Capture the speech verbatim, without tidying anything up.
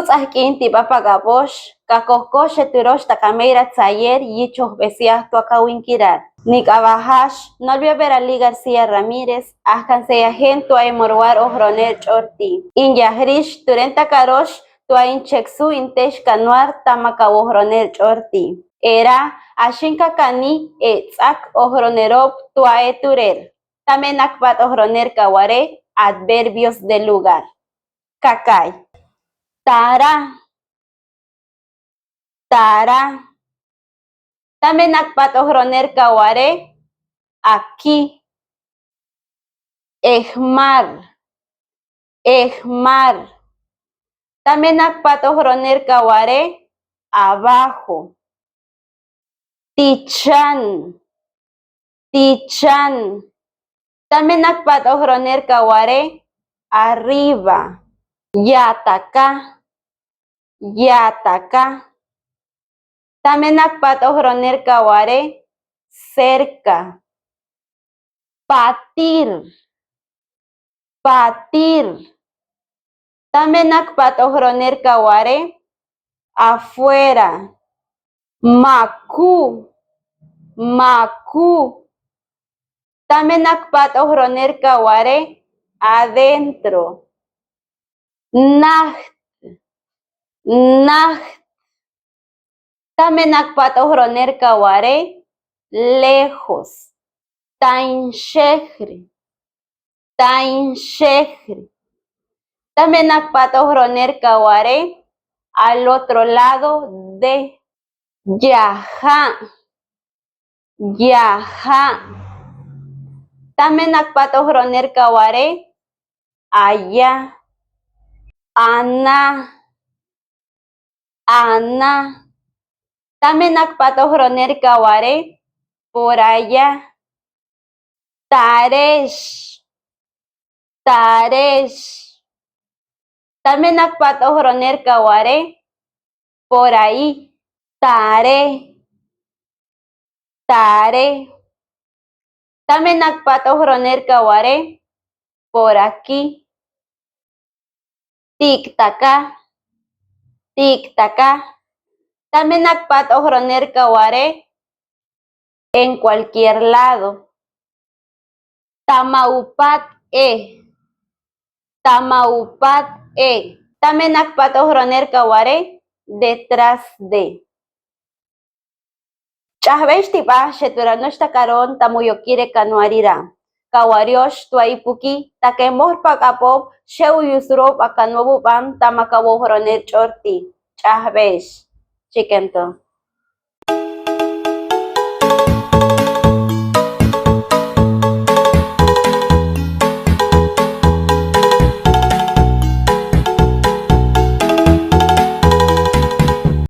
Ts'akintibapagabosh ka kojkoj xeturosh ta kameira tsayer yichojbesya tua kawinkirad. Nik'abahash Nolvia Beralí García Ramírez, akanseyahen tua i Moroar Ojroner Ch'orti. Inyahrish turentakarosh tua incheksu intesh kanuar tama ka Ojroner Ch'orti. Era ashinkakani e ts'ak ojronerob tua e turel. Tame nakpat ojroner kaware adverbios de lugar. Kakai. Tara. Tara. Tame nakpat ojroner kaware aquí. Ehmar. Ehmar. Tame nakpat ojroner kaware abajo. Tichan. Tichan. Tame nakpat ojroner kaware arriba. Yataka. Yataka. Tame nakpat ojroner kaware cerca. Patir. Patir. Tame nakpat ojroner kaware afuera. Maku. Maku. Tame nakpat ojroner kaware adentro. Naht. Naht. Tame nakpat ojroner kaware lejos. Tainshehri. Tainshehri. Tame nakpat ojroner kaware al otro lado de. Yaha. Yaha. Tame nakpat ojroner kaware allá. Ana. Ana. Tame nakpat ojroner kaware por allá. Taresh. Taresh. Tame nakpat ojroner kaware por ahí. Tare. Tare. Tame nakpat ojroner kaware por aquí. Tiktaka. Tiktaka. Tame nakpat ojroner kaware en cualquier lado. Tamaupat e. Tamaupat e. Tame nakpat ojroner kaware detrás de. Ch'ahbesh tiba xetura nochtakaron ta muyokire kanuarira. Kawariosh tua ipuki ta kemorpa k'apob xeuyusurob a kanuabuban tama ka wojroner ch'orti. Ch'ahbesh. Chikenton.